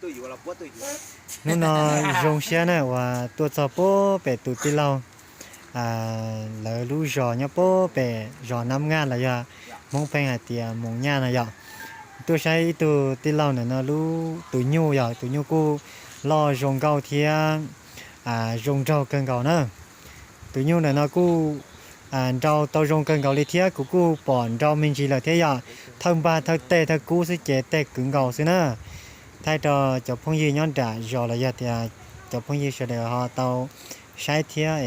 Hnub no zoo siab na uas tuaj txog puag pem tus tij laug lawv lub zos nyob puag pem zos Nab Ngaj los yog Hmoob Pheej hais tias Moos Nyaj no yom. Tuaj saib ib tug tij laug ntawm no lub tus nyuj yom, tus nyuj kuj loj zoo nkauj thiab zoo nraug kawg nkaus na. Tus nyuj ntawm no kuj nrau tau zoo kawg nkaus li thiab kuv kuj pom nrau me ntsis lawm thiab yom. Thawj npag thawj tej thawj kub xwb ces tej kwv nkaus xwb na. Thaij rau cov phooj ywg nyob nram zos los yog tias cov phooj ywg sawv daws ho tau saib thiab,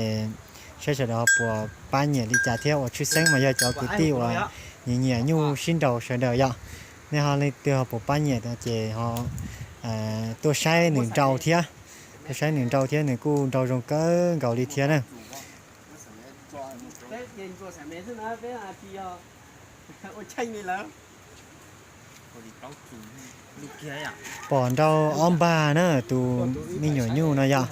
saib sawv daws ho puas pab nyiam li cas thiab. Uas tshwj xeeb mas yog cov kwv tij uas nyiam nyiam nyuj sib nraus sawv daws yom. Nej ho leej twg ho puas pab nyiam ces ho tuaj saib nws nrau thiab, tuaj saib nws nrau thiab, nws kuj nrau zoo kawg nkaus li thiab na. Pom nrau ob npag na tus me nyuam nyuj no yom.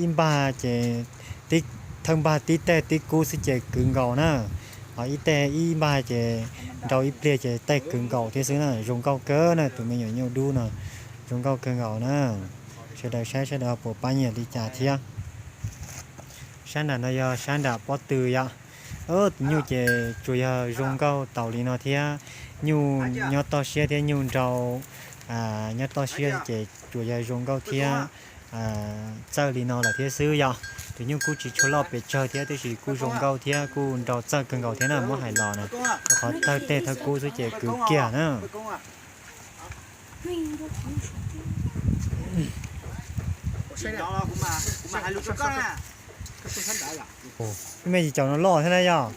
Ib npag ces thawj npag tib teg tib kub xwb ces kwv nkaus na. Ho ib teg ib npag ces nrau ib pliag ces tej kwv nkaus thiab xwb na. Zoo nkauj kawg na, tus me nyuam nyuj dub no zoo nkauj kawg nkaus na. Sawv daws saib sawv daws ho puas pab nyiam li cas thiab. Sab nram no yog sab nram pob tw yom. Tus nyuj ces tsuas yog zoo nkauj taus li no thiab. Nyuj nyob toj siab thiab nyuj nrau nyob toj siab ces tsuas yog zoo nkauj thiab txawj li no lawm thiab xwb yom. Tus nyuj kuj tsis tshua loj pes tsawg thiab tiam sis kuj zoo nkauj thiab kuj nrau txawj kawg nkaus thiab na, muab hais los na. Rau qhov thawj teg thawj kub xwb ces kwv kiag na. Ib me yim caum no loj thiab na yom.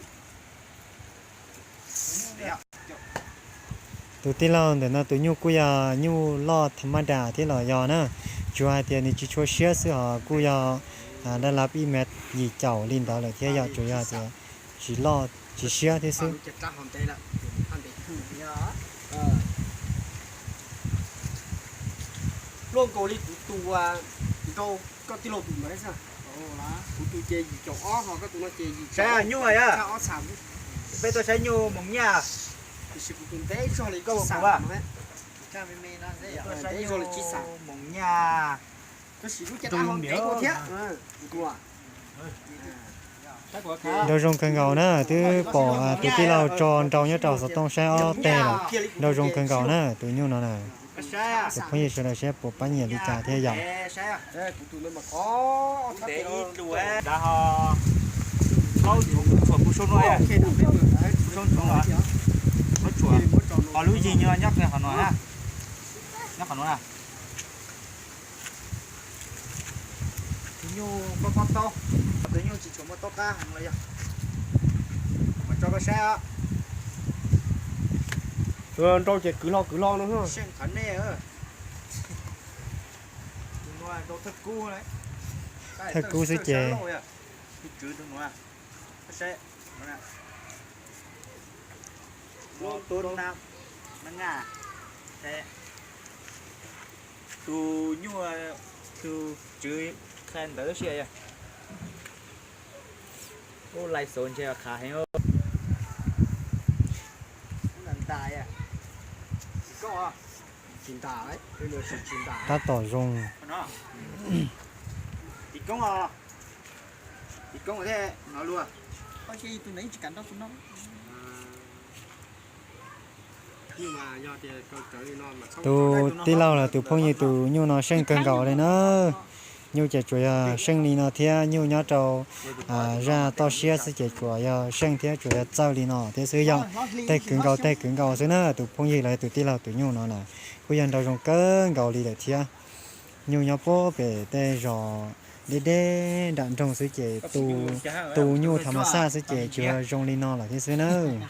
Tus tij laug ntawm no tus nyuj kuj yog nyuj loj tham maj das thiab los yog na. Tsuas hais tias nws tsis tshua siab xwb hos kuj yog dab lav ib me yim caum li ntawd lawm thiab yom, tsuas yog tias tsis loj tsis siab thiab xwb. Luaj nkaus li kuv tus, nrau koj tij laug tus ntawd xwb. Kuv tus ces yim caum ob, ho koj tus no ces yim caum ob, nyuj, ob txham. Peb tuaj saib nyuj moos nyaj. Tiam sis kuv tus ntev zog li koj tus, ntev zog li tsib xam moos nyaj. Tab sis lub caj dab ho ntev dua thiab. Nrau zoo kawg nkaus na, twb pom tus tij laug tso nrau nyob rau xov tooj saib ob teg lawm. Nrau zoo kawg nkaus na tus nyuj no na. Tus phooj ywg sawv daws saib puas pab nyiam li cas thiab yom. Ho lub yig nyob qhov no, nyob qhov no na. Tus nyuj pob pob taub, tus nyuj tsis tshua muaj taub qab heev los yog. Mas tso koj saib. Nrau ces kwv hlo kwv hlo no. Seej qhov nej. Tus no nrau thawj kub, thawj kub xwb ces. Tus tswv tus no, saib. Tus na, na nga, tus nyuj, tus tswv qha ntawd si yog. Ub, lais xauv ntshe khav heev. Tab tom zoo. Tus tij laug los tus phooj ywg tus nyuj no seej kawg nkaus li na. Nyuj ces tsuas yog seej li no thiab, nyuj nyob rau zaj toj siab xwb ces tsuas yog seej thiab tsuas yog txawj li no thiab xwb yog. Tej kwv nkaus tej kwv nkaus xwb na, tus phooj ywg los tus tij laug tus nyuj no na kuj yog nrau zoo kawg nkaus li lawm thiab. Nyuj nyob puag pem tej zos deb deb nram nroog xwb ces tu nyuj tham mas xaj xwb ces tsuas yog zoo li no lawm thiab xwb nawb.